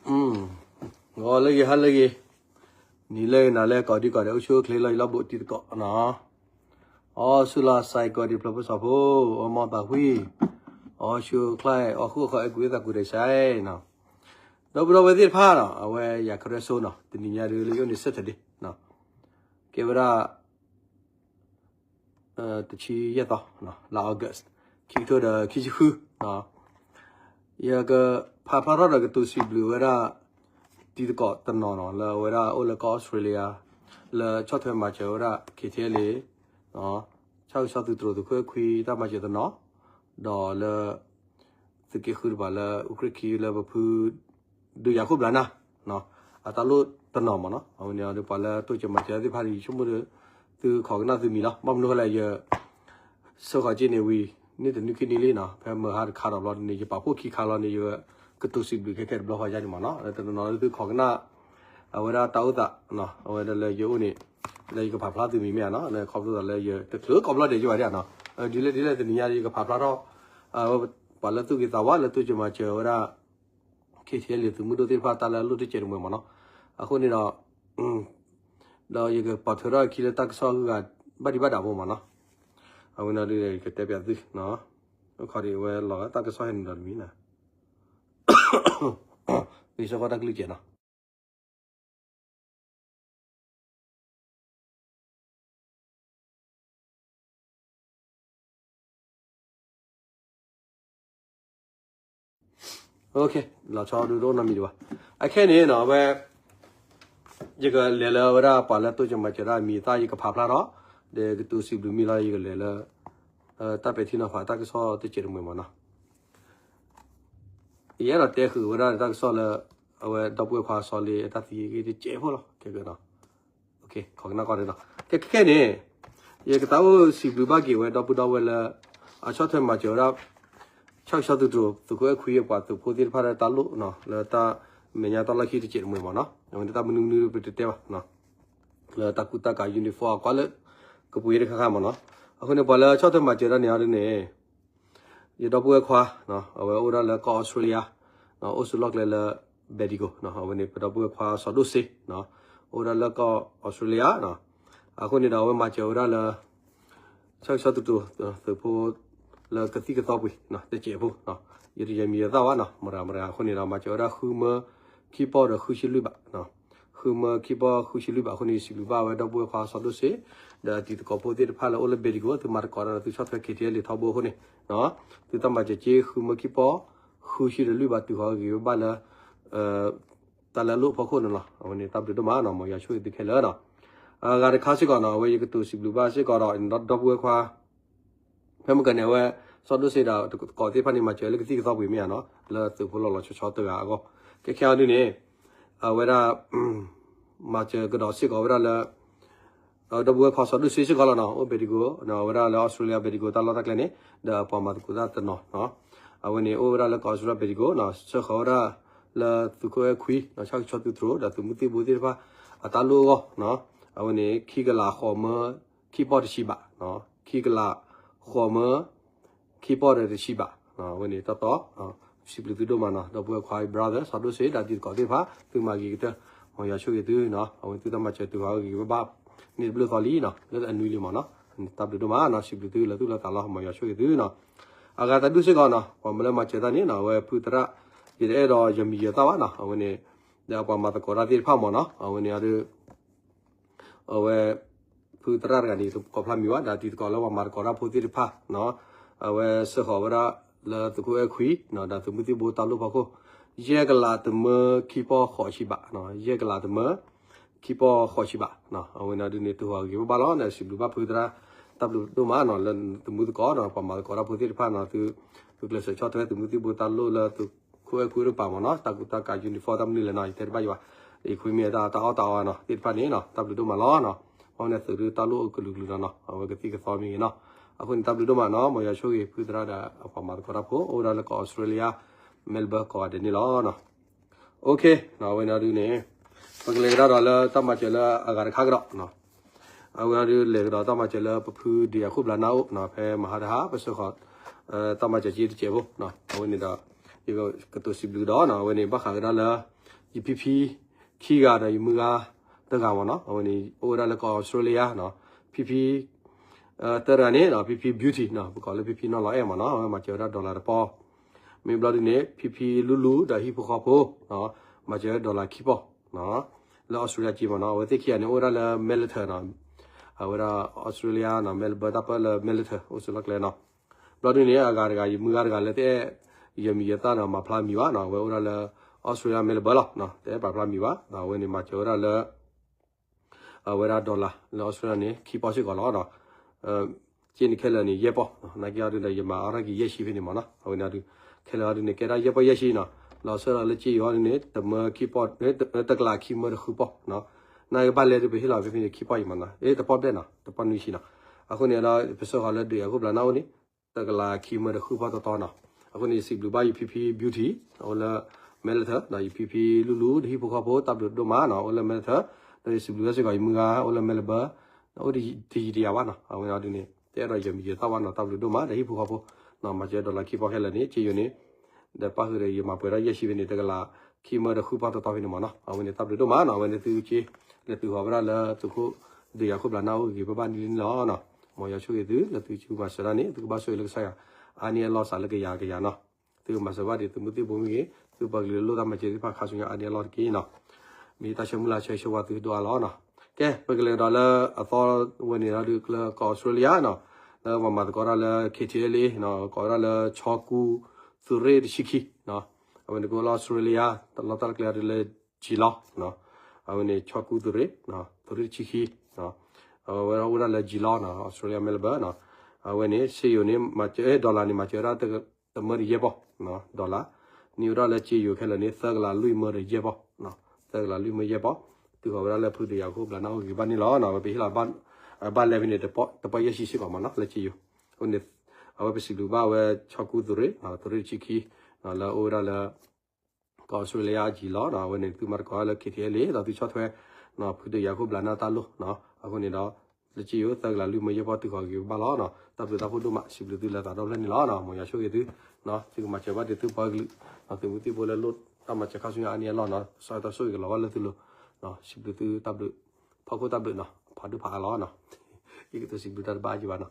ဂီၤလၢဂ့ၤ ဟါလၢဂ့ၤ, နံၤလၢဂ့ၤ နၤလၢကီၢ်ဒံကီၢ်ဒဲး အိၣ်ဆူၣ်အိၣ်ချ့လီၤ ယလီၤဘူးတံၤသကိးနီၤ, အီၣ်ဆူၣ်လီၤစဲးကီးဒံး ဖျၢၣ်ဖိစီၤဖိ, အီၣ်မီၢ်သးဝံၣ်, အီၣ်ဆူၣ်အိၣ်ချ့, အီၣ်ဃူအီၣ်ဃီ အဲၣ်ကွံာ်သးကူၣ်တၢ်ဆဲးနီၤ, ဒီပုၢ်ဒီဝဲၢ်သ့ၣ်တဖၣ်နီၤ, အဝဲယၤခရၢစိနီၤ, တနံၤညါဒုးလၢယအိၣ်န့ၣ် Saturday နီၤ, ကဲဝဲဒၣ် တဆံယဲၢ်သီ, လါ August ခံကထိဒီးခံဆံဃု, ယကဖးဖျါထီၣ်ဒီးကတိၤစံးဘျုးဝဲဒၣ် တံၤသကိးတနီၤနီၤ လၢအဝဲဒၣ်အိၣ်လၢကီၢ်အီစထြ့လယါ, လၢဆီၣ်ထွဲမၤစၢၤဝဲဒၣ် ခ့ထံအဲလ့, ဆၣ်ကဆီသုးတြိၤသုးခိၣ်အဲၣ်ခွံတၢ်မၤစၢၤတနီၤ, ဒီးလၢ သုးက့ဃုတပၤလၢ အူကြ့ၣ်ခံလၢပဖု ဒုးယၤခိၣ်ဘျးနၢ် အတၢ်လိၣ်တနီၤမ့ၢ်နီၤ, အဝဲန့ၣ်ဒီးပှၤလၢတိစၢၤမၤစၢၤသ့ၣ်တဖၣ်ဒီး ယဆိကမိၣ်ဒီး သုခိးကနၣ်သုမံၤလီၤ. ဘၣ်မနုၤဃိလဲၣ် ယ ဆှၢဃီၤက့ၤန့ၣ်ဝံၤ န့ၢ်တနွံခံနွံလံနီၤ, ဖဲမုၢ်ဟါတခါဒီးဘျီန့ၣ် ယပာ်ဖှိၣ်ခံခါလီၤန့ၣ် ယကတိၤစံးဘျုးခဲခဲတဘျီဃီယါန့ၣ်မ့ၢ်နီၤ, တနီၤနီၤလၢသုခိးကနၣ် အဝဲဒၣ်တၢ်အိၣ်သး အဝဲဒၣ်လၢယအိၣ်န့ၣ် လၢယကဖးဖျါသုမံၤမ့ၢ်ဧါနီၤ, ခီဖျိသးလၢယတချုးကိးဘျီဒဲးယဘၣ်ဒၣ်နီၤ, ဒ်လဲၣ်ဒ်လဲၣ်တနံၤညါ ယကဖးဖျါထီၣ် ပှၤလၢသူၣ်ဂ့ၤသးဝါလၢတိစၢၤမၤစၢၤဝဲဒၣ် ခ့ထံအဲလ့သုးမုၢ်ဒိၣ်သ့ၣ်တဖၣ်တၢ်လၢအလိၣ်တစဲးတမှဲၤမ့ၢ်နီၤ, အဃိန့ၣ်ဒီး ဒီးယကပိာ်ထွဲထီၣ်အခံလၢတၢ်ကစီၣ်ဂုၤဂၤဘၣ်ဒံးဘၣ်ဒၣ်ဖိမ့ၢ်နီၤ, အဝဲန့ၣ်ဒုးကတဲပၠးသု, အိၣ်ခိးဒံးအဝဲလီၤဂာ်တၢ်ကစီၣ်ဟဲနုာ်ဒီးတမံၤနီၤ, ဂ့ၤဆၢကွၢ်တၢ်ကလုၢ်ကဲနီၤ. လီၤဆီဒုးတအိၣ်နီတမံၤဒံးဘၣ်. အခဲန့ၣ်နီၤ အဝဲ ယကလဲၤလၢအဝဲဒၣ်ပှၤလၢတိစၢၤမၤစၢၤတၢ်အမံၤအသၣ် ယကဖးဖျါထီၣ်, ဒီးကတိၤစံးဘျုးမံၤလီၤ ယကလဲၤလၢ တၢ်ပဲာ်ထံနီၤဖးတၢ်ကစီၣ်တစဲးတမှဲၤမ့ၢ်နီၤ. ယအဲၣ်ဒိးတဲဃုာ်ဝဲဒၣ်တၢ်ကစီၣ်လၢ အဝဲဒီပုၢ်ဝဲၢ်ခွါစီၤလ့အတၢ်သံဂ့ၢ်တစဲးဖိလီၤ. ကဲကဲနီၤ, ခိးကနၣ်ကီးန့ၣ်နီၤ. ကဲခဲန့ၣ် ယကသးအိၣ်စံးဘျုးဘၣ်က့ၤဝဲဒီပုၢ်ဒီဝဲၢ်လၢ အဆီၣ်ထွဲမၤစၢၤဝဲဒၣ် ဆၣ်ကဆီသုးတြိၤ သုးခိၣ်အဲၣ်ခွံအပှၤသုးဖိသ့ၣ်တဖၣ်လၢတၢ်လိၣ်နီၤ လၢတၢ်မဲာ်ညါတၢ်လီၢ်ခံတစဲးတမှဲၤမ့ၢ်နီၤ. အဝဲန့ၣ်တၢ်မနုၤမနုၤပတတဲဘၣ် လၢတၢ်ကူတၢ်ကၤ uniform အကွၢ်လၢ ကပှ့ၤတခါခါမ့ၢ်နီၤ. အဃိန့ၣ် ပှၤလၢဆီၣ်ထွဲမၤစၢၤတၢ်န့ၣ်အီၤဒ်န့ၣ် ယဒီပုၢ်ဝဲၢ်ခွါ အဝဲအိၣ်ဒၣ်လၢကီၢ်အီစထြ့လယါ အိၣ်ဆူၣ်လီၢ်ကျဲလၢ Bendigo အဝဲန့ၣ် ပဒီပုၢ်ဝဲၢ်ခွါစီၤဒိၣ်စ့ အိၣ်ဒၣ်လၢကီၢ်အီစထြ့လယါ အဃိန့ၣ်ဒီးအဝဲမၤစၢၤဝဲဒၣ်လၢ ဆၣ်ကဆီသုးတြိၤ သုးဖိ လၢကသံၣ်ကသီပှ့ၤ တစဲးဖိ ယတယဲၢ်မံၤယသၣ်ဝဲနီၤ မတၤမတၤ အဃိန့ၣ်ဒီး မၤစၢၤဝဲဒၣ်ဃုမၢခံပီၢ်ဒီးဃုဆံလွံၢ်ဘး ဃုမၢခံပီၢ်ဃုဆံလွံၢ်ဘး အဃိန့ၣ် ယစံးဘျုးဘၣ်ဝဲဒီပုၢ်ဝဲၢ်ခွါစီၤဒိၣ်စ့ ဒီးတံၤသကိးဖိသ့ၣ်တဖၣ်လၢအိၣ်လၢ Bendigo သုမၤသကိးဒီးသုဆီၣ်ထွဲ ခ့ထံအဲလ့ ထီဘိအဃိန့ၣ် သုတၢ်မၤစၢၤက့ၤဃုမၢခံပီၢ်ဃုဆံဒီးလွံၢ်ဘး တုၤဃီၤဂ့ၤဝဲဘၣ်လၢ တၢ်လၢအလိၣ်အဖီခိၣ်န့ၣ်လီၤ. အဝဲန့ၣ်တၢ်ဘျုးဒိၣ်မးနီၤ မ်ယွၤဆိၣ်ဂ့ၤသုခဲလၢာ်နီၤ. အဂၤတခါစ့ၢ်ကီးနီၤ အဝဲယကတိၤစံးဘျုးဘၣ်စ့ၢ်ကီးဒီး ဒီပုၢ်ဝဲၢ်ခွါ ဖဲမုၢ်ကန့ၣ် အဝဲစီၤဒိၣ်စ့ဒီးတံၤသကိးသ့ၣ်တဖၣ်န့ၣ် မၤစၢၤလၢကသံၣ်ကသီပှ့ၤမ့ၢ်ဧါနီၤ လၢသုးဖိလီၤလီၤဆီဆီတဂၤအဂီၢ် ခဲခဲအံၤဒ်န့ၣ် အဝဲဒၣ် မၤစၢၤကဒီးစ့ၢ်ကီးဝဲဒၣ်လၢ ဒီပုၢ်ဝဲၢ်ခွါစီၤဒိၣ်စ့စ့ၢ်ကီးလီၤနီၤ အိၣ် Bendigo ဝဲဒၣ်လၢ Australia Bendigo တၢ်လီၢ်တၢ်ကျဲန့ၣ် ဒီးအပှၤမၤသကိးတၢ်တနီၤနီၤ အဝဲန့ၣ်အိၣ်ဝဲဒၣ်လၢကီၢ် Australia Bendigo နီၤ ဆှၢဃီၤဝဲဒၣ်လၢသုးခိၣ်အဲၣ်ခွံ ဆၣ်ကဆီသုးတြိၤ ဒီးသုးမုၢ်သံၣ်ဘိသ့ၣ်တဖၣ် အတၢ်လိၣ်အဂီၢ်နီၤ အဝဲန့ၣ် ခံကလးဃိးမၢခံပီၢ်တဆံဘး ခံကလးဃိးမၢ ခံပီၢ်ဒီးတဆံဘး အဝဲန့ၣ်တီတီ စံးဘျုးသုဒိၣ်မးနီၤ ဒီပုၢ်ဝဲၢ်ခွါ brother စီၤဒိၣ်စ့ဒီးတံၤသကိးသ့ၣ်တဖၣ် သုမၤဂ့ၤကတၢၢ် မ်ယွၤဆိၣ်ဂ့ၤသုနီၤ အဝဲသုတၢ်မၤစၢၤတုၤဃီၤဂ့ၤဝဲဘၣ်န့ၣ်တဘျီဃီလံနီၤ လၢအနွံလံမ့ၢ်နီၤ တၢ်ဘျုးဒိၣ်မးနီၤ စံးဘျုးသုလၢသူၣ်လၢသးလီၤ မ်ယွၤဆိၣ်ဂ့ၤသုနီၤ အဂၤတဒူၣ်စ့ၢ်ကီးနီၤ ပှၤမၢလၢမၤစၢၤတၢ်န့ၣ်နီၤ အဝဲဖုသရၣ် ယတအဲၣ်ဒိးယမံၤယသၣ်ဘၣ်နီၤ အဝဲန့ၣ် ဒီးပှၤမၤသကိးတၢ်သ့ၣ်တဖၣ်မ့ၢ်နီၤ အဝဲန့ၣ်အဒုး အဝဲ ဖုသရၣ်တဂၤန့ၣ် ယတကိးဖျါမံၤဘၣ် ဒီးတံၤသကိးလၢပှၤမၤသကိးတၢ်ဖိသ့ၣ်တဖၣ်နီၤ အဝဲဆှၢဃီၤဝဲဒၣ်လၢသုးခိၣ်အဲၣ်ခွံ ဒီးသုးမုၢ်သံၣ်ဘိတၢ်လိၣ်ဖီခိၣ် ယဲၢ်ကလးတမၢခံပီၢ်ဃိးဆံဘး ယဲၢ်ကလးတမၢခံပီၢ်ဃိးဆံဘး အဝဲန့ၣ်ဒုးန့ၣ် တုၤဃီၤဂ့ၤဘၣ်ဘၣ်လီၤ ဒီးစံးဘျုးဘၣ်ဖုသရၣ် တၢ်ဘျုးဒိၣ်မးနီၤ လၢသုးမုၢ်သကိးဒီးပှၤမၤသကိးတၢ်ဖိသ့ၣ်တဖၣ်နီၤ သု သုကျဲးစၢးဆီၣ်ထွဲသုးမုၢ်သံၣ်ဘိတၢ်လိၣ်လၢသုးခိၣ်အဲၣ်ခွံတပၤမ့ၢ်နီၤ တၢ်ကူတၢ်ကၤ uniform တၢ်မနုၤလဲၣ်နီၤ ယတဲတဘၣ်ယဘၣ် equipment တၢ်အီၣ်တၢ်အီနီၤ သ့ၣ်တဖၣ်န့ၣ်နီၤ တၢ်ဘျုးဒိၣ်မးလီၤနီၤ ဘၣ်မနုၤသုးဒုးတၢ်လိၣ်အကလုာ်ကလုာ်နီၤနီၤ အဝဲကသံၣ်ကသီမ့ၢ်ဂ့ၤနီၤ အဃိန့ၣ် တၢ်ဘျုးဒိၣ်မးနီၤ မ်ယွၤဆိၣ်ဂ့ၤဖုသရၣ်ဒီးအပှၤမၤသကိးတၢ်ဖိ အိၣ်ဝဲဒၣ်လၢကီၢ် Australia Melbourne ကိးဂၤဒဲးန့ၣ်လီၤ Okay အဝဲန့ၣ်ဒုးန့ၣ် ပကလဲၤကဒါဒီးလၢတၢ်မၤစၢၤလၢအဂၤတခါကဒီး အဝဲဒုးလဲၤကဒီးတၢ်မၤစၢၤလၢပဖုဒုးယၤခိၣ်ဘျါနၢ်အိၣ် ဖဲမဟါတဟါ ပဆှၢဃီၤ တၢ်မၤစၢၤက့တစဲးဖိ အဝဲန့ၣ်ဒီး ယကတိၤစံးဘျုးကဒီးနီၤ, အဝဲန့ၣ် ဘၣ်ဃးဝဲဒၣ်လၢ ယဖံဖံ ခံဂၤဒီးယမုၢ်ဂၤ တဂၤမ့ၢ်နီၤ, အဝဲန့ၣ် အိၣ်ဝဲဒၣ်လၢကီၢ်အီစထြ့လယါနီၤ, ဖံဖံ တဂၤန့ၣ်နီၤ, ဖံဖံ beauty နီၤ, ပကိးလၢဖံဖံနီၢ်လီၤအဲၣ်မ့ၢ်နီၤ, အဝဲမၤစၢၤဝဲဒၣ် dollar တပီၢ်, မ့ၢ်ဘျီဒုန့ၣ် ဖံဖံလူလူဒီးဟံၣ်ဖိဃီဖိ မၤစၢၤဝဲ dollar ခံပီၢ် လၢအီစထြ့လယါက့မ့ၢ်နီၤ, အဝဲသ့ၣ်ခံဂၤန့ၣ် အိၣ်ဝဲဒၣ်လၢ Melbourne နီၤ, အဝဲဒၣ်အီစထြ့လယါနီၤ, Melbourne တၢ်ပၢလၢ Melbourne အိၣ်စူလီၢ်ကျဲနီၤ, ဘျီဒုန့ၣ် အဂၤတဂၤ ယမုၢ်ဂၤတဂၤလၢတအဲၣ် ယမံၤယသၣ်နီၤ, မၤဖျါမံၤဘၣ်နီၤ, အဝဲအိၣ်ဒၣ်လၢ အီစထြ့လယါ Melbourne လီၤ, တအဲၣ်ပာ်ဖျါမံၤဘၣ်, အဝဲန့ၣ်မၤစၢၤဝဲဒၣ်လၢ အဝဲဒၣ် dollar လၢအီစထြ့လယါန့ၣ် ခံပီၢ်စ့ၢ်ကီးလီၤနီၤ, က့န့ၣ်ခဲလၢာ်န့ၣ် ယဲၢ်ပီၢ်, နာ်က့အီၤဒုဒီး ယမၤအါထီၣ်က့ၤယဲၢ်ဆံဖဲန့ၣ်မ့ၢ်နီၤ, အဝဲန့ၣ်အီၤဒု ခဲလၢာ်အီၤဒုန့ၣ် ကဲဒၣ်ယဲၢ်ပီၢ်ယဲၢ်ဆံနီၤ, လီၤဆီဒၣ်တၢ်လၢက့ယိၤအီၤဒုန့ၣ် တမၢခံပီၢ်, တကလးခံမၢတဃုပီၢ်နီၤ, နာ်က့ဘၣ်လဲၤဒုပဟ့ၣ်လီၤဖဲဖဲန့ၣ် ခံပီၢ်အံၤမ့ၢ်နီၤ, တပီၢ်ဘျဲၣ်နီၤ, တပီၢ်နွံဆံနီၤ, အဃိန့ၣ်ဒီး ပဆှၢဃီၤလၢဒုးယၤခိၣ်ဘျးနၢ်အိၣ်န့ၣ် တကလးခံမၢတဃုပီၢ်တီတီနီၤ, အဃိန့ၣ် ယစံးဘျုးဘၣ်ယဖံဖံ beauty အိၣ်လၢ Melbourne ဒီးယဖံဖံလူလူဒီးဟံၣ်ဖိဃီဖိ တၢ်ဘျုးဒိၣ်မးနီၤ, အိၣ်လၢ Melbourne ဒီးယစံးဘျုးဘၣ်စ့ၢ်ကီး ယမုၢ်ဂၤ အိၣ်လၢ Melbourne အိၣ်တယံာ်တယံာ်တယၤဘၣ်နီၤ, အဝဲန့ၣ်အီၤဒုန့ၣ် တအဲၣ်ဒိးယမံၤယသၣ်ဘၣ်နီၤ, တၢ်ဘျုးဒိၣ်မး ဒီးဟံၣ်ဖိဃီဖိ မၤစၢၤ dollar ခံပီၢ်ခဲလၢာ်န့ၣ် က့ယိၤန့ၣ် ဒီးပၣ်ဃုာ်ဒီးယမၤပှဲၤထီၣ်ယဲၢ်ဆံဖဲန့ၣ် တကလးခံမၢတဃုပီၢ်တီတီဖဲန့ၣ်မ့ၢ်နီၤ, အဝဲန့ၣ်တၢ်ဘျုးဒိၣ်မးနီၤ, အဝဲန့ၣ်သုက့ လဲၤသုးဃီၤဝဲဒၣ်လၢသုးခိၣ် ဒုးယၤခိၣ်ဘျးနၢ်အိၣ်ဂ့ၤဂ့ၤဘၣ်ဘၣ်န့ၣ်လီၤနီၤ, မ်ယွၤဆိၣ်ဂ့ၤသု လၢသုကမၤစၢၤတၢ်န့ၣ် သုကဘၣ်ဆိၣ်ဂ့ၤလၢကစၢ်ယွၤ အါန့ၢ်အလီၢ်စးလၢကယၤကယၤနီၤ, သုကမၤစၢၤဘၣ်ဒံးသုးမုၢ်သံၣ်ဘိမ့ၢ်ဂ့ၤ သုပှၤကလုာ်လၢလိၣ်တၢ်မၤစၢၤသ့ၣ်တဖၣ်ခါဆူညါအါန့ၢ်အလီၢ်တက့ၢ်နီၤ, မ့ၢ်တၢ်ဆၢမုၢ်လၢ်ဆၢဂ့ၤဆၢဝါသုဒိၣ်အါလီၤနီၤ, ကဲ ပကလဲၤကဒီးလၢအသီဝဲန့ၣ်ဒီးဒုးလၢကီၢ်အီစထြ့လယါနီၤ, လၢပှၤမၤသကိးတၢ်လၢ KTLA နီၤ, ကိးဝဲဒၣ်လၢ ချီကူသုးရ့ၣ်တဆံခံနီၤ, အဝဲန့ၣ်ကအိၣ်လၢအီစထြ့လယါ တလီၢ်တၢ်လၢကျဲအီၤဒုးလၢ Geelong နီၤ, အဝဲန့ၣ် ချီကူသုးရ့ၣ် သုးရ့ၣ်တဆံခံ အဝဲဒၣ်အိၣ်ဒၣ်လၢ Geelong နီၤ, အီစထြ့လယါ Melbourne နီၤ, အဝဲန့ၣ် စ့ယိၤန့ၣ် မၤစၢၤ dollar န့ၣ် မၤစၢၤဝဲဒၣ် တမၢတယဲၢ်ပီၢ် dollar န့ၣ်အိၣ်ဒၣ်လၢစ့ယိၤခဲလၢာ်န့ၣ် သၢကလးလွံၢ်မၢဒီးယဲၢ်ပီၢ်, သၢကလးလွံၢ်မၢယဲၢ်ပီၢ်, သုးဃီၤဝဲဒၣ်လၢဖုဒုးယၤခိၣ်ဘျးနၢ်အိၣ်ဂ့ၤဘၣ်န့ၣ်လီၤနီၤ, ဝဲပဟ့ၣ်လီၤ ဘၣ်လဲၤဖဲန့ၣ် တပီၢ်ယဲၢ်ဆံစ့ၢ်ကီးမ့ၢ်နီၤ လၢစ့ယိၤ, အဃိန့ၣ် အဝဲပစံးဘျုးဘၣ်ဝဲ ချီကူသုးရ့ၣ် သုးရ့ၣ်တဆံခံ လၢအအိၣ်ဝဲဒၣ်လၢ ကီၢ်အီစထြ့လယါ Geelong နီၤ, အဝဲန့ၣ်သုမၤသကိးလၢ KTLA ဒီးသုဆီၣ်ထွဲ ဖုဒုးယၤခိၣ်ဘျးနၢ်တၢ်လိၣ်နီၤ, အဃိန့ၣ်ဒီး လၢစ့ယိၤ သၢကလးလွံၢ်မၢယဲၢ်ပီၢ် သုးဃီၤဂ့ၤဘၣ်လီၤနီၤ, တၢ်ဘျုးတၢ်ဖှိၣ်ဒိၣ်မး စံးဘျုးသုလၢသးဒီဖျၢၣ်န့ၣ်လီၤနီၤ, မ်ယွၤဆိၣ်ဂ့ၤသု သုကမၤစၢၤဘၣ်ဒံးသုပှၤကလုာ် သုးမုၢ်သံၣ်ဘိလၢလိၣ်တၢ်မၤစၢၤခါဆူညါအါန့ၢ်အလီၢ်နီၤ, ကစၢ်ယွၤတၢ်ဆိၣ်ဂ့ၤကလီၤဘၣ်လၢသုလိၤ, စံးဘျုးသုတၢ်ဘျုး ဖီခိၣ်တၢ်ဘျုးနီၤ, ဖးဒိၣ်ဖးအါလီၤနီၤ, ယကတိၤစံးဘျုးတၢ်တဘၣ်အါက့ဘၣ်နီၤ,